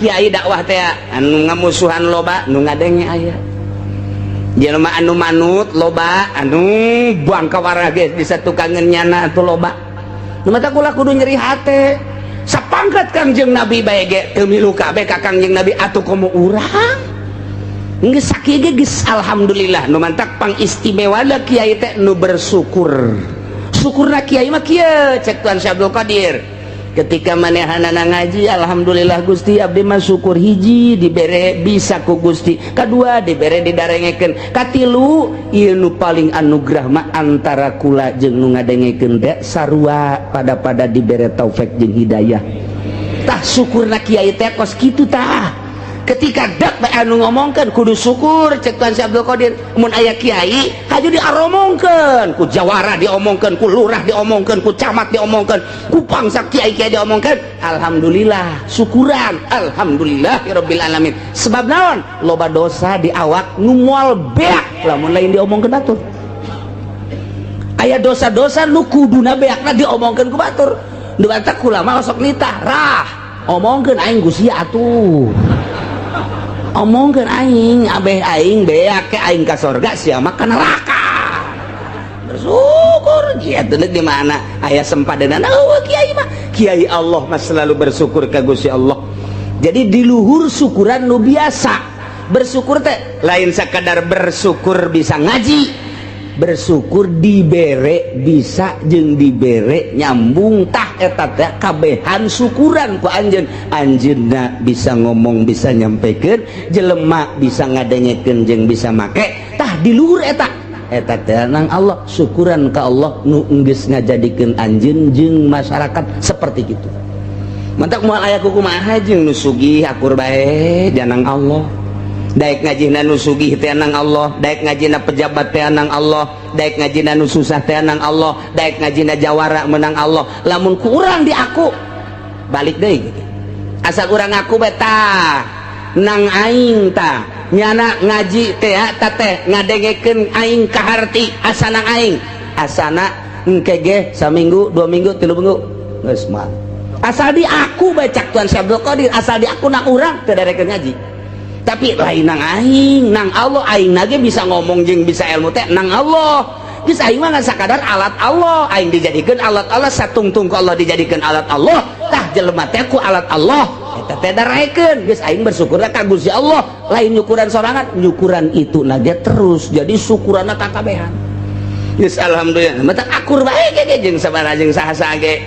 Kiai dakwah teh anu ngamusuhan loba, nu ngadenge aya. Jelema anu manut loba, anu buang kawarah ge bisa tukangeun nyana atuh loba. Nu mata kula kudu nyeri hate. Sapangkat Kangjeng Nabi bae ge teu milu kabeh ka Kangjeng Nabi, atuh komo urang. Geus sakieu ge geus alhamdulillah. Nu mantak pangistimewana kiai teh nu bersyukur. Syukurna kiai mah kieu, cek Tuan Syekh Abdul Qadir. Ketika manehanana ngaji, alhamdulillah Gusti, abdi mah syukur, hiji dibere bisa ku Gusti, kedua dibere didarengekeun, katilu ieu nu paling anugerah mah antara kula jeung nu ngadengekeun teh sarua pada pada dibere taufik jeung hidayah. Tah, syukurna kiai teh kos kitu. Tah, ketika dak bae anu ngomongkeun kudu syukur, cek Tuan Syekh Abdul Qadir. Mun aya kiai haju diaromongkeun ku jawara, diomongkeun ku lurah, diomongkeun ku camat, diomongkeun ku pangsa kiai-kiai, diomongkeun, alhamdulillah, syukuran alhamdulillah rabbil alamin. Sebab naon? Loba dosa di awak nu moal beak lamun lain diomongkeun batur. Aya dosa-dosa nu kuduna beakna diomongkeun ku batur. Nu batak kulama osok nitah rah, omongkeun aing ku sia atuh, omongkeun aing abeh aing beak ke aing ka sorga, sia mah ka neraka. Bersyukur kieu teh di mana aya sempadenan. Oh, kiai mah, kiai Allah mah selalu bersyukur ka Gusti Allah. Jadi di luhur syukuran nu biasa, bersyukur teh lain sakadar bersyukur bisa ngaji, bersyukur dibere bisa jeung dibere nyambung. Tah, eta teh kabehan syukuran ku anjeun. Anjeunna bisa ngomong, bisa nyampekeun, jelema bisa ngadengekeun jeung bisa make. Tah, di luhur eta, eta teh nang Allah, syukuran ka Allah nu geus ngajadikeun anjeun jeung masyarakat seperti gitu. Mantak moal aya kukumaha jeung nu sugih akur bae janang Allah, daek ngajina nu sugih teh nang Allah, daek ngajina pejabat teh nang Allah, daek ngajina nu susah teh nang Allah, daek ngajina jawara menang Allah. Lamun kurang di aku balik deui gitu. Asal urang ngaku beta nang aing, tah nyana ngaji teh ta teh ngadengekeun aing kaharti, asa nang aing, asana engke ge saminggu, 2 minggu, 3 minggu geus mah. Asal di aku, baca Tuan Syekh Abdul Qadir, asal di aku nang urang teu darekeun ngaji, tapi lain nang aing, nang Allah. Aing nage bisa ngomong jeung bisa ilmu teh nang Allah. Geus, aing mah ngan sakadar alat Allah. Aing dijadikeun alat Allah, satungtung ku Allah dijadikeun alat Allah. Tah, jelema teh ku alat Allah eta teh daraekeun. Geus, aing bersyukur ka Gusti Allah, lain nyukuran sorangan, nyukuran itu nage terus jadi syukuranna kakabehan. Geus, alhamdulillah, mata akur bae ge jeung sabaraha jeung saha-saha ge.